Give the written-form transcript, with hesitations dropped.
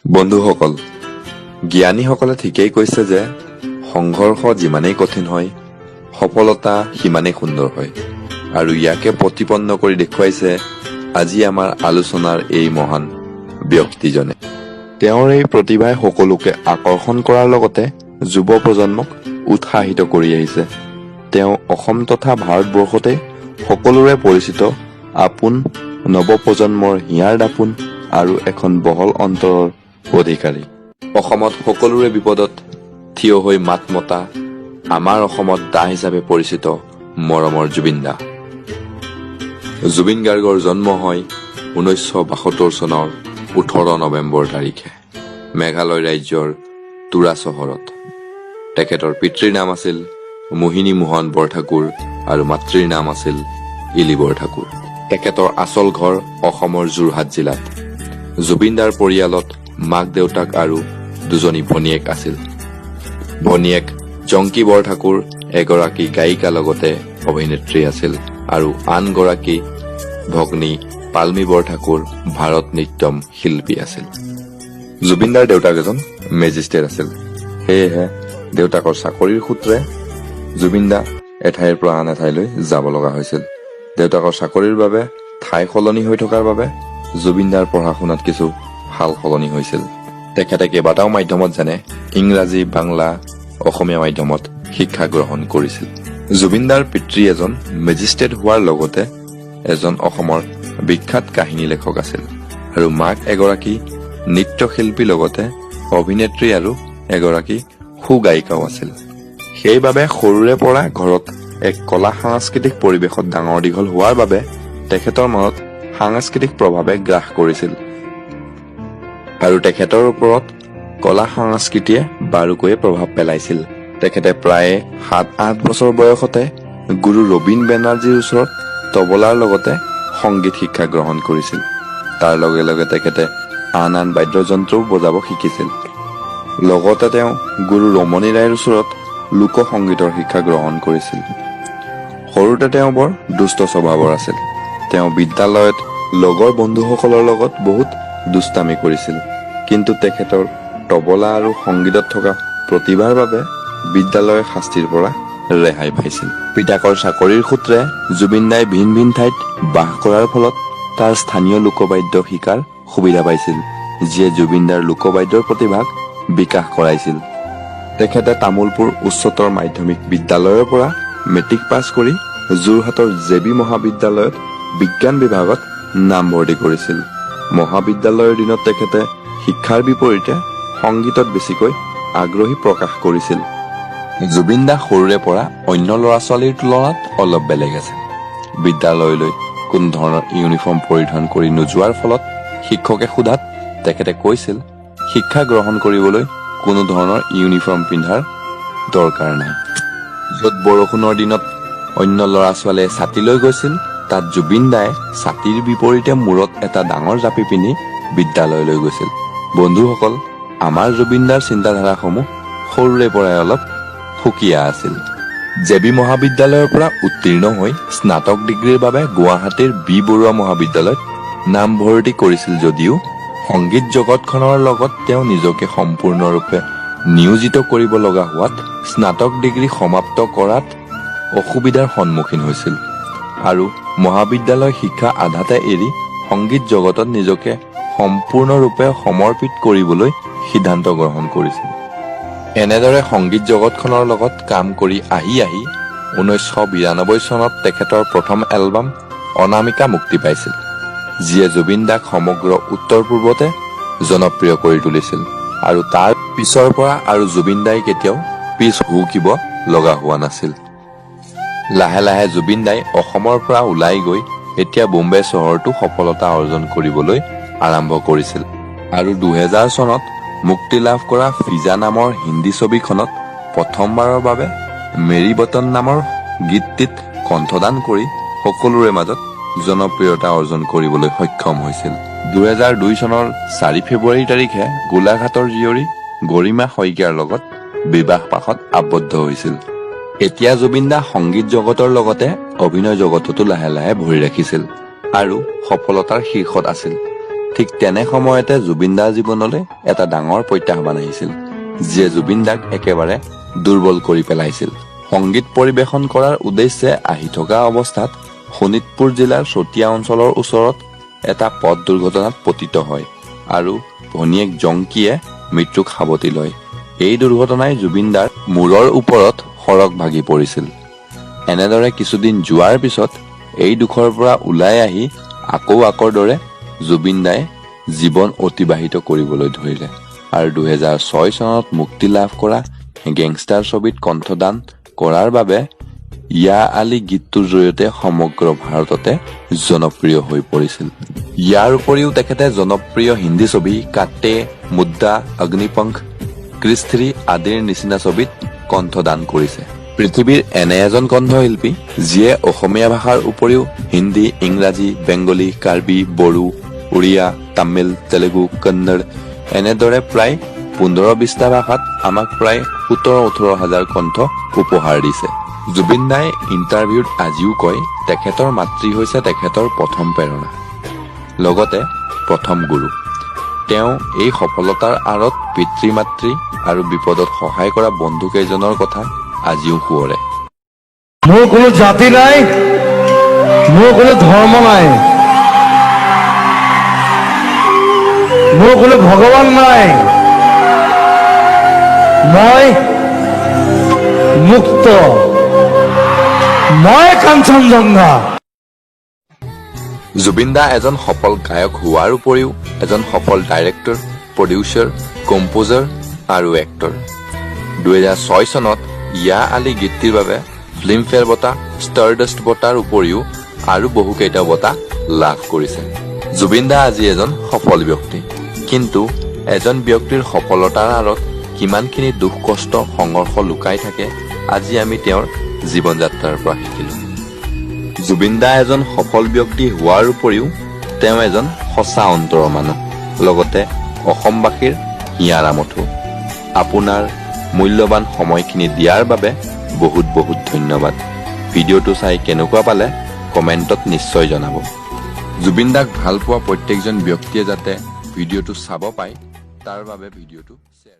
বন্ধুসকল, জ্ঞানীসকলে ঠিকেই কৈছে যে সংঘৰ্ষ যিমানেই কঠিন হয়, সফলতা সিমানেই সুন্দৰ হয়। আৰু ইয়াকে প্ৰতিপন্ন কৰি দেখুৱাইছে আজি আমাৰ আলোচনাৰ এই মহান ব্যক্তিজনে। তেওঁৰ এই প্ৰতিভাই সকলোকে আকৰ্ষণ কৰাৰ লগতে যুৱ প্ৰজন্মক উৎসাহিত কৰি আহিছে। তেওঁ অসম তথা ভাৰতবৰ্ষতে সকলোৰে পৰিচিত আপোন, নৱপ্ৰজন্মৰ হিয়াৰ দাপোন আৰু এখন বহল অন্তৰৰ অধিকাৰী। অসমত সকলোৰে বিপদত থিয় হৈ মাত মতা, আমাৰ অসমত দা হিচাপে পৰিচিত মৰমৰ জুবিন দা। জুবিন গাৰ্গৰ জন্ম হয় 1972 চনৰ 18 নৱেম্বৰ তাৰিখে মেঘালয় ৰাজ্যৰ তুৰা চহৰত। তেখেতৰ পিতৃৰ নাম আছিল মোহিনী মোহন বৰঠাকুৰ আৰু মাতৃৰ নাম আছিল ইলি বৰঠাকুৰ। তেখেতৰ আচল ঘৰ অসমৰ যোৰহাট জিলাত। জুবিনদাৰ পৰিয়ালত মাক দেউতাক আৰু দুজনী ভনীয়েক আছিল। ভনীয়েক জংকী বৰঠাকুৰ এগৰাকী গায়িকা লগতে অভিনেত্ৰী আছিল আৰু আনগৰাকী ভগ্নী পালমি বৰঠাকুৰ ভাৰত নৃত্যম শিল্পী আছিল। জুবিনদাৰ দেউতাক এজন মেজিষ্ট্ৰেট আছিল। সেয়েহে দেউতাকৰ চাকৰিৰ সূত্ৰে জুবিনদা এঠাইৰ পৰা আন এঠাইলৈ যাব লগা হৈছিল। দেউতাকৰ চাকৰিৰ বাবে ঠাই সলনি হৈ থকাৰ বাবে জুবিনদাৰ পঢ়া শুনাত কিছু সাল সলনি হৈছিল। তেখেতে কেইবাটাও মাধ্যমত, যেনে ইংৰাজী, বাংলা, অসমীয়া মাধ্যমত শিক্ষা গ্ৰহণ কৰিছিল। জুবিনদাৰ পিতৃ এজন মেজিষ্ট্ৰেট হোৱাৰ লগতে এজন অসমৰ বিখ্যাত কাহিনী লেখক আছিল আৰু মাক এগৰাকী নৃত্যশিল্পী লগতে অভিনেত্ৰী আৰু এগৰাকী সুগায়িকাও আছিল। সেইবাবে সৰুৰে পৰা ঘৰত এক কলা সাংস্কৃতিক পৰিৱেশত ডাঙৰ দীঘল হোৱাৰ বাবে তেখেতৰ মনত সাংস্কৃতিক প্ৰভাৱে গ্ৰাস কৰিছিল আৰু তেখেতৰ ওপৰত কলা সংস্কৃতিয়ে বাৰুকৈয়ে প্ৰভাৱ পেলাইছিল। তেখেতে প্ৰায়ে 7-8 বছৰ বয়সতে গুৰু ৰবীন বেনাৰ্জীৰ ওচৰত তবলাৰ লগতে সংগীত শিক্ষা গ্ৰহণ কৰিছিল। তাৰ লগে লগে তেখেতে আন আন বাদ্যযন্ত্ৰও বজাব শিকিছিল। লগতে তেওঁ গুৰু ৰমণী ৰায়ৰ ওচৰত লোক সংগীতৰ শিক্ষা গ্ৰহণ কৰিছিল। সৰুতে তেওঁ বৰ দুষ্ট স্বভাৱৰ আছিল। তেওঁ বিদ্যালয়ত লগৰ বন্ধুসকলৰ লগত বহুত দুষ্টামি কৰিছিল। কিন্তু তেখেতৰ তবলা আৰু সংগীতত থকা প্ৰতিভাৰ বাবে বিদ্যালয়ৰ শাস্তিৰ পৰা ৰেহাই পাইছিল। পিতাকৰ চাকৰিৰ সূত্ৰে জুবিন দাই ভিন ভিন ঠাইত বাস কৰাৰ ফলত তাৰ স্থানীয় লোকবাদ্য শিকাৰ সুবিধা পাইছিল, যিয়ে জুবিনদাৰ লোকবাদ্যৰ প্ৰতিভাক বিকাশ কৰাইছিল। তেখেতে তামোলপুৰ উচ্চতৰ মাধ্যমিক বিদ্যালয়ৰ পৰা মেট্ৰিক পাছ কৰি যোৰহাটৰ জে বি মহাবিদ্যালয়ত বিজ্ঞান বিভাগত নামভৰ্তি কৰিছিল। মহাবিদ্যালয়ৰ দিনত তেখেতে শিক্ষাৰ বিপৰীতে সংগীতত বেছিকৈ আগ্ৰহী প্ৰকাশ কৰিছিল। জুবিন দা সৰুৰে পৰা অন্য ল'ৰা ছোৱালীৰ তুলনাত অলপ বেলেগ আছিল। বিদ্যালয়লৈ কোনো ধৰণৰ ইউনিফৰ্ম পৰিধান কৰি নোযোৱাৰ ফলত শিক্ষকে সোধাত তেখেতে কৈছিল, শিক্ষা গ্ৰহণ কৰিবলৈ কোনো ধৰণৰ ইউনিফৰ্ম পিন্ধাৰ দৰকাৰ নাই। য'ত বৰষুণৰ দিনত অন্য ল'ৰা ছোৱালীয়ে ছাতি লৈ গৈছিল, তাত জুবিন দাই ছাতিৰ বিপৰীতে মূৰত এটা ডাঙৰ জাপি পিন্ধি বিদ্যালয়লৈ গৈছিল। বন্ধুসকল, আমাৰ জুবিন দাৰ চিন্তাধাৰাসমূহ সৰুৰে পৰাই অলপ সুকীয়া আছিল। জে বি মহাবিদ্যালয়ৰ পৰা উত্তীৰ্ণ হৈ স্নাতক ডিগ্ৰীৰ বাবে গুৱাহাটীৰ বি বৰুৱা মহাবিদ্যালয়ত নামভৰ্তি কৰিছিল যদিও সংগীত জগতখনৰ লগত তেওঁ নিজকে সম্পূৰ্ণৰূপে নিয়োজিত কৰিব লগা হোৱাত স্নাতক ডিগ্ৰী সমাপ্ত কৰাত অসুবিধাৰ সন্মুখীন হৈছিল আৰু মহাবিদ্যালয় শিক্ষা আধাতে এৰি সংগীত জগতত নিজকে সম্পূৰ্ণৰূপে সমৰ্পিত কৰিবলৈ সিদ্ধান্ত গ্ৰহণ কৰিছিল। এনেদৰে সংগীত জগতখনৰ লগত কাম কৰি আহি আহি 1992 চনত তেখেতৰ প্ৰথম এলবাম অনামিকা মুক্তি পাইছিল, যিয়ে জুবিন দাক সমগ্ৰ উত্তৰ পূৰ্বতে জনপ্ৰিয় কৰি তুলিছিল। আৰু তাৰ পিছৰ পৰা আৰু জুবিন দাই কেতিয়াও পিছ হুহুকিব লগা হোৱা নাছিল। লাহে লাহে জুবিন দাই অসমৰ পৰা ওলাই গৈ এতিয়া বোম্বে চহৰতো সফলতা অৰ্জন কৰিবলৈ আৰম্ভ কৰিছিল আৰু 2000 চনত মুক্তি লাভ কৰা ফিজা নামৰ হিন্দী ছবিখনত প্ৰথমবাৰৰ বাবে মেৰী বতন নামৰ গীতটিত কণ্ঠদান কৰি সকলোৰে মাজত জনপ্ৰিয়তা অৰ্জন কৰিবলৈ সক্ষম হৈছিল। 2002 চনৰ 4 ফেব্ৰুৱাৰী তাৰিখে গোলাঘাটৰ জীয়ৰী গৰিমা শইকীয়াৰ লগত বিবাহ পাশত আবদ্ধ হৈছিল। এতিয়া জুবিন দা সংগীত জগতৰ লগতে অভিনয় জগততো লাহে লাহে ভৰি ৰাখিছিল আৰু সফলতাৰ শীৰ্ষত আছিল। ঠিক। ঠিক তেনে সময়তে জুবিন দাৰ জীৱনলৈ এটা ডাঙৰ প্ৰত্যাহ্বান আহিছিল, যিয়ে জুবিন দাক একেবাৰে দুৰ্বল কৰি পেলাইছিল। সংগীত পৰিৱেশন কৰাৰ উদ্দেশ্যে আহি থকা অৱস্থাত শোণিতপুৰ জিলাৰ চতিয়া অঞ্চলৰ ওচৰত এটা পথ দুৰ্ঘটনাত পতিত হয় আৰু ভনীয়েক জংকীয়ে মৃত্যুক সাৱটি লয়। এই দুৰ্ঘটনাই জুবিন দাৰ মূৰৰ ওপৰত সৰগ ভাগি পৰিছিল। এনেদৰে কিছুদিন যোৱাৰ পিছত এই দুখৰ পৰা ওলাই আহি আকৌ আগৰ দৰে জুবিন দাই জীৱন অতিবাহিত কৰিবলৈ ধৰিলে আৰু 2006 চনত মুক্তি লাভ কৰা গেংষ্টাৰ ছবিত কণ্ঠদান কৰাৰ বাবে ইয়া আলী গীতটোৰ জৰিয়তে সমগ্ৰ ভাৰততে জনপ্ৰিয় হৈ পৰিছিল। ইয়াৰ উপৰিও তেখেতে জনপ্ৰিয় হিন্দী ছবি কাটে, মুদ্দা, অগ্নিপংখ, ক্ৰিছ 3 আদিৰ নিচিনা ছবিত কণ্ঠদান কৰিছে। পৃথিৱীৰ এনে এজন কণ্ঠশিল্পী, যিয়ে অসমীয়া ভাষাৰ উপৰিও হিন্দী, ইংৰাজী, বেংগলী, কাৰ্বি, বড়ো, উৰিয়া, তামিল, তেলেগু, কন্নড় এনেদৰে প্ৰায় 15-20টা ভাষাত আমাক প্ৰায় 17-18 হাজাৰ কণ্ঠ উপহাৰ দিছে। জুবিন দাই ইণ্টাৰভিউত আজিও কয়, তেখেতৰ মাতৃ হৈছে তেখেতৰ প্ৰথম প্ৰেৰণা, লগতে প্ৰথম গুৰু। তেওঁ এই সফলতাৰ আঁৰত পিতৃ মাতৃ আৰু বিপদত সহায় কৰা বন্ধু কেইজনৰ কথা আজিও সোঁৱৰে। মোৰ কোনো জাতি নাই, মোৰ কোনো ধৰ্ম নাই, মোৰ কোনো ভগৱান নাই। মই মুক্ত, মই কাঞ্চনজংঘা। জুবিন দা এজন সফল গায়ক হোৱাৰ উপৰিও এজন সফল ডাইৰেক্টৰ, প্ৰডিউচাৰ, কম্প'জাৰ আৰু এক্টৰ। 2006 চনত ইয়া আলী গীতটিৰ বাবে ফিল্মফেয়াৰ বঁটা, ষ্টাৰডাষ্ট বঁটাৰ উপৰিও আৰু বহুকেইটা বঁটা লাভ কৰিছে। জুবিন দা আজি এজন সফল ব্যক্তি, কিন্তু এজন ব্যক্তিৰ সফলতাৰ আঁৰত কিমানখিনি দুখ, কষ্ট, সংঘৰ্ষ লুকাই থাকে, আজি আমি তেওঁৰ জীৱন যাত্ৰাৰ পৰা শিকিলো। জুবিন দা এজন সফল ব্যক্তি হোৱাৰ উপৰিও তেওঁ এজন সঁচা অন্তৰৰ মানুহ, লগতে অসমবাসীৰ হিয়াৰ আমঠু। আপোনাৰ মূল্যৱান সময়খিনি দিয়াৰ বাবে বহুত বহুত ধন্যবাদ। ভিডিঅ'টো চাই কেনেকুৱা পালে কমেণ্টত নিশ্চয় জনাব। জুবিন দাক ভাল পোৱা প্ৰত্যেকজন ব্যক্তিয়ে যাতে ভিডিঅ'টো চাব পায়, তাৰ বাবে ভিডিঅ'টো শ্বেয়াৰ